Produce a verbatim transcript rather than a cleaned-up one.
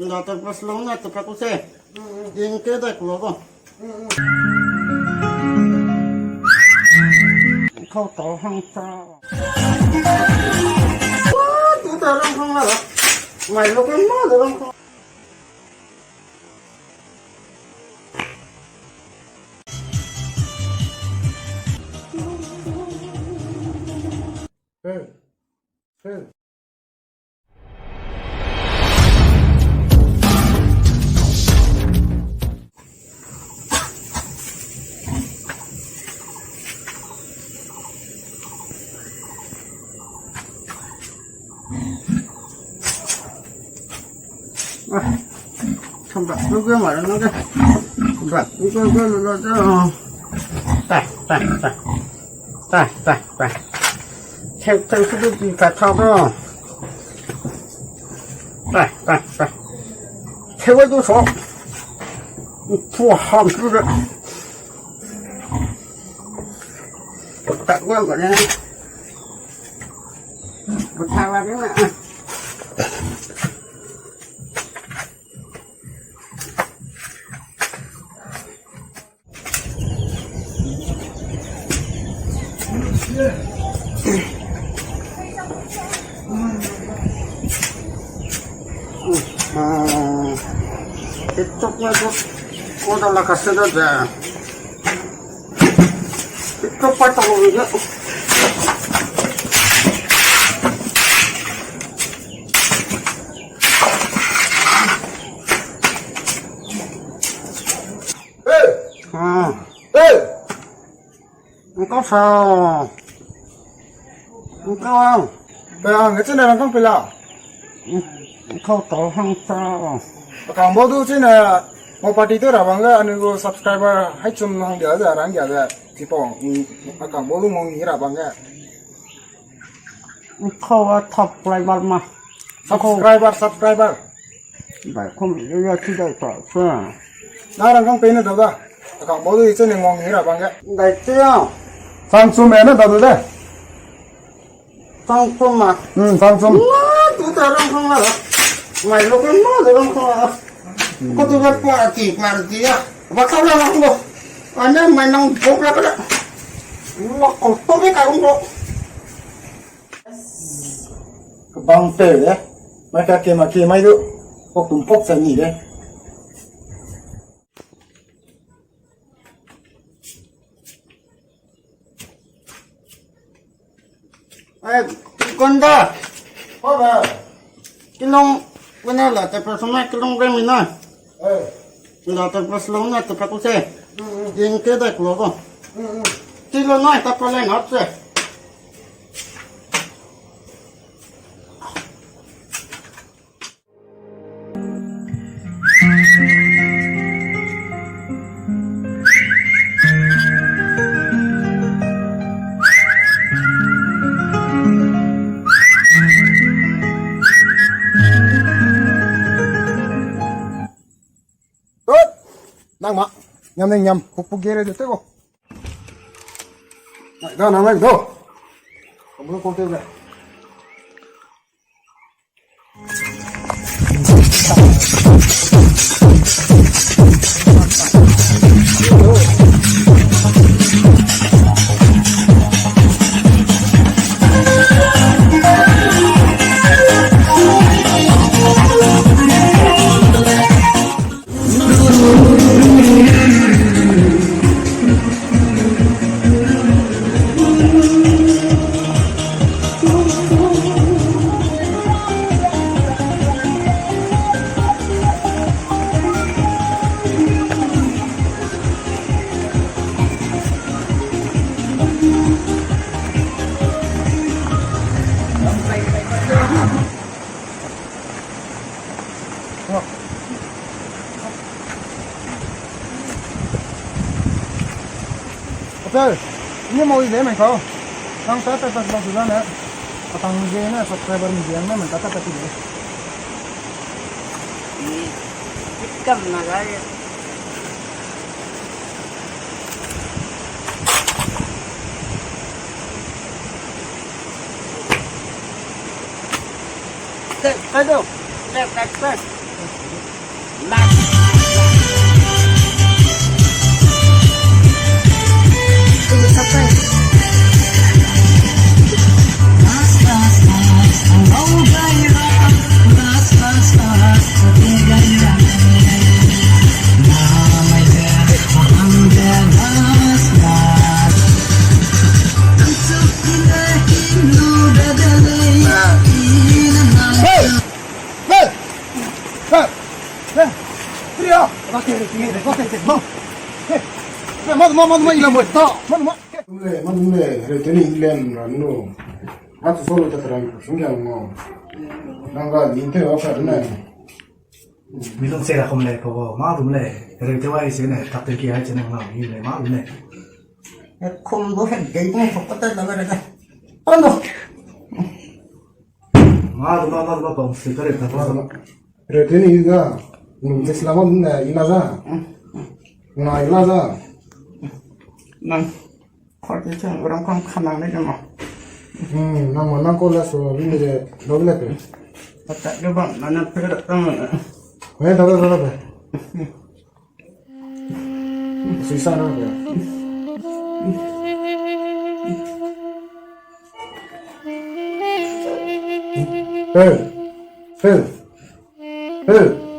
Nda ta pas long na ta pa ku se. Ding ke da ku lo. Kau tau hang sa. Tu ta rang hang la. Mai lo ke ma da rang hang. Hey. Hey. Sambat lu ge ma lu ge. Sambat lu ge ge lu lu ge. Tai, tai, tai. Tai, tai, tai. Cheu, cheu, cheu, cheu, tai, tai, tai. Tai, tai, tai. Cheu ai du so. Pu ham lu ge. Tai, wang ge ne. Pu tai wang ge ne. Ah, TikTok na tu, ko da la ka se da da. TikTok pa ta lo ni da. Hey! Ah. Hey! Ngkau sa. Ngkau ang. Pe ang, nge chine rangkâng pela. Ngkau tau hang sa. Akang bau du chine, mo party te ra bang ge, anui gu subscriber hai chum hang dia ze, rang dia ze. Chipau, mm, akang bau du mo ngi ra bang ge. Ngkau a subscriber ma. Subscriber, subscriber. Bai kum ya chi dai ta sa. Na rangkâng pei ne dau da. Akang bau du chine ngwang ngi ra bang ge. Dai chi ya. Sang chum e ne dau du de. Sang chum ma. Hmm, sang chum. Nga tu ta rangkâng la. Mai lo ke ma de rangkâng la. Ko tu ga party, party ya. Ba ka la rang lo. Ane mai nang bok la ka la. Wa ko to ke ka rang lo. Kebang peu de. Mai ka ke ma ke mai du. Pok tum pok sa ni de. Ai, Konda. Ho ba. Kilung, wena la ta pa sumai kilung re mi na. Eh. La ta pa long na ta pa ku se. Mm, mm. Ding ke da ku lo ko. Mm, mm. Ti lo na ta pa le na se. Tut! Nang ma, nyam ne nyam, puk puk gere de te ko. Nai da, nang nai do. Kamu ko te be. Hotel, ini mau ide mai kau. Nang ta ta ta ta sudah ne. Patang je ne subscriber mi je ne mai ta ta ta ti de. Ni kam na ga ye. Kai do. Kai kai. Mâ, mâ, mâ, mâ, ila mâ, ta, mâ, mâ. Mâ, mâ, mâ, re teni len ra nu. Mâ tu solo ta tram sung ya ngo. Nang ga ni te wa sa ne. Mi lung se ra kum le ko, mâ lung le. Re te wa i se ne, tak te ki ai se ne, ngau ni le, mâ lung le. Kum bu he de ni ko ta la ba re da. Ano. Mâ lung, mâ lung, mâ lung, si ka re ta. Re teni ga, nung je sila mâ lung le, ila ga. Ngai la ga. Nang. Kau te chang, orang kau kanang ne ma. Hmm, nang ma nang kau la so, ni de, lo le pe. Pata de bang, na na pe da tang. Wei da da da pe. Sui sa na pe. Pe. Pe. Pe.